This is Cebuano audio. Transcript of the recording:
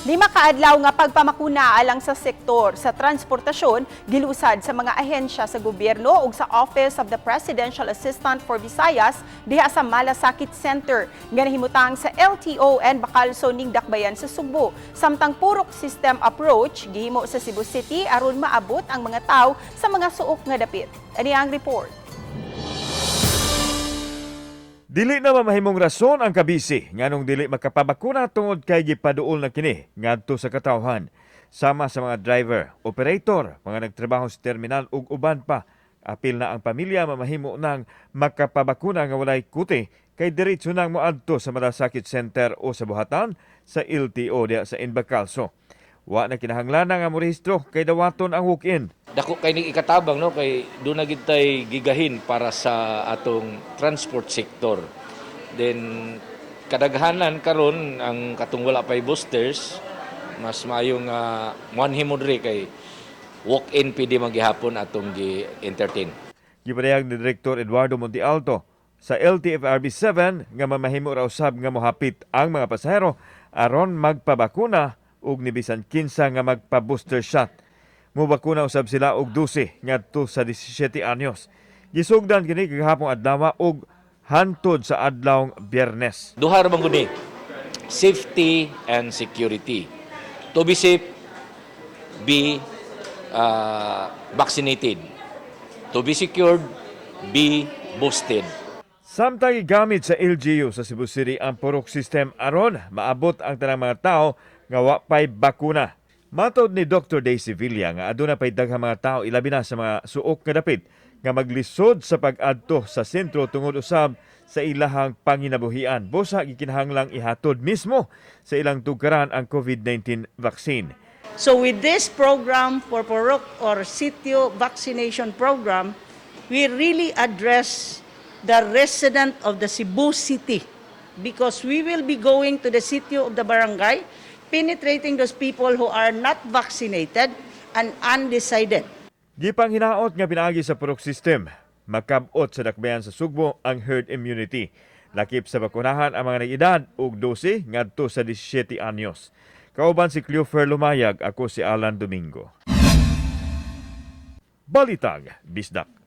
5 ka adlaw nga pagpamakuna alang sa sektor sa transportasyon gilusad sa mga ahensya sa gobyerno ug sa Office of the Presidential Assistant for Visayas diha sa Malasakit Center nga nahimutang sa LTO and Bacalso ning Dakbayan sa Sugbo. Samtang purok system approach gihimo sa Cebu City aron maabot ang mga tawo sa mga suok nga dapit. Ani ang report. Dili na mamahimong rason ang kabisi nganong dili makapabakuna tungod kay gipaduol na kini ngadto sa katawhan. Sama sa mga driver, operator, mga nagtrabaho sa terminal ug uban pa. Apil na ang pamilya, mamahimo nang makapabakuna nga walay kuti kay diretso nang moadto sa Malasakit Center o sa buhatan sa LTO diha sa N. Bacalso. Wa na kinahanglan nga morehistro kay dawaton ang walk-in. Dako kay ning ikatabang, no, kay duna gid tay gigahin para sa atong transport sector. Then kadaghanan karon ang katong wala pay boosters, mas maayo nga moanhi mo diri kay walk-in pwede magihapon atong gi-entertain. Gipadayag ni Direktor Eduardo Montealto sa LTFRB 7 nga mamahimo ra usab nga mohapit ang mga pasahero aron magpabakuna ug ni bisan kinsa nga magpa-booster shot. Mubakuna usab sila og 12 ngadto sa 17 anyos. Gisugdan kini kagahapong adlaw ug hantod sa adlawng Biyernes. Duha ra man gud ni, safety and security. To be safe, be vaccinated. To be secured, be boosted. Samtang gigamit sa LGU sa Cebu City ang purok system aron maabot ang tanang mga tao nga wa pay bakuna. Matod ni Dr. Daisy Villa nga aduna pay daghang mga tao, ilabi na sa mga suok nga dapit, nga maglisod sa pag-adto sa sentro tungod usab sa ilahang panginabuhian. Busa gikinahanglang ihatod mismo sa ilang tugkaran ang COVID-19 vaccine. So with this program for Purok or Sitio vaccination program, we really address the resident of the Cebu City because we will be going to the sitio of the barangay, penetrating those people who are not vaccinated and undecided. Gipanghinaot nga pinaagi sa purok system, makab-ot sa Dakbayan sa Sugbo ang herd immunity. Lakip sa bakunahan ang mga nag-edad og 12 ngadto sa 17 anyos. Kauban si Cleofer Lumayag, ako si Alan Domingo. Balitang Bisdak.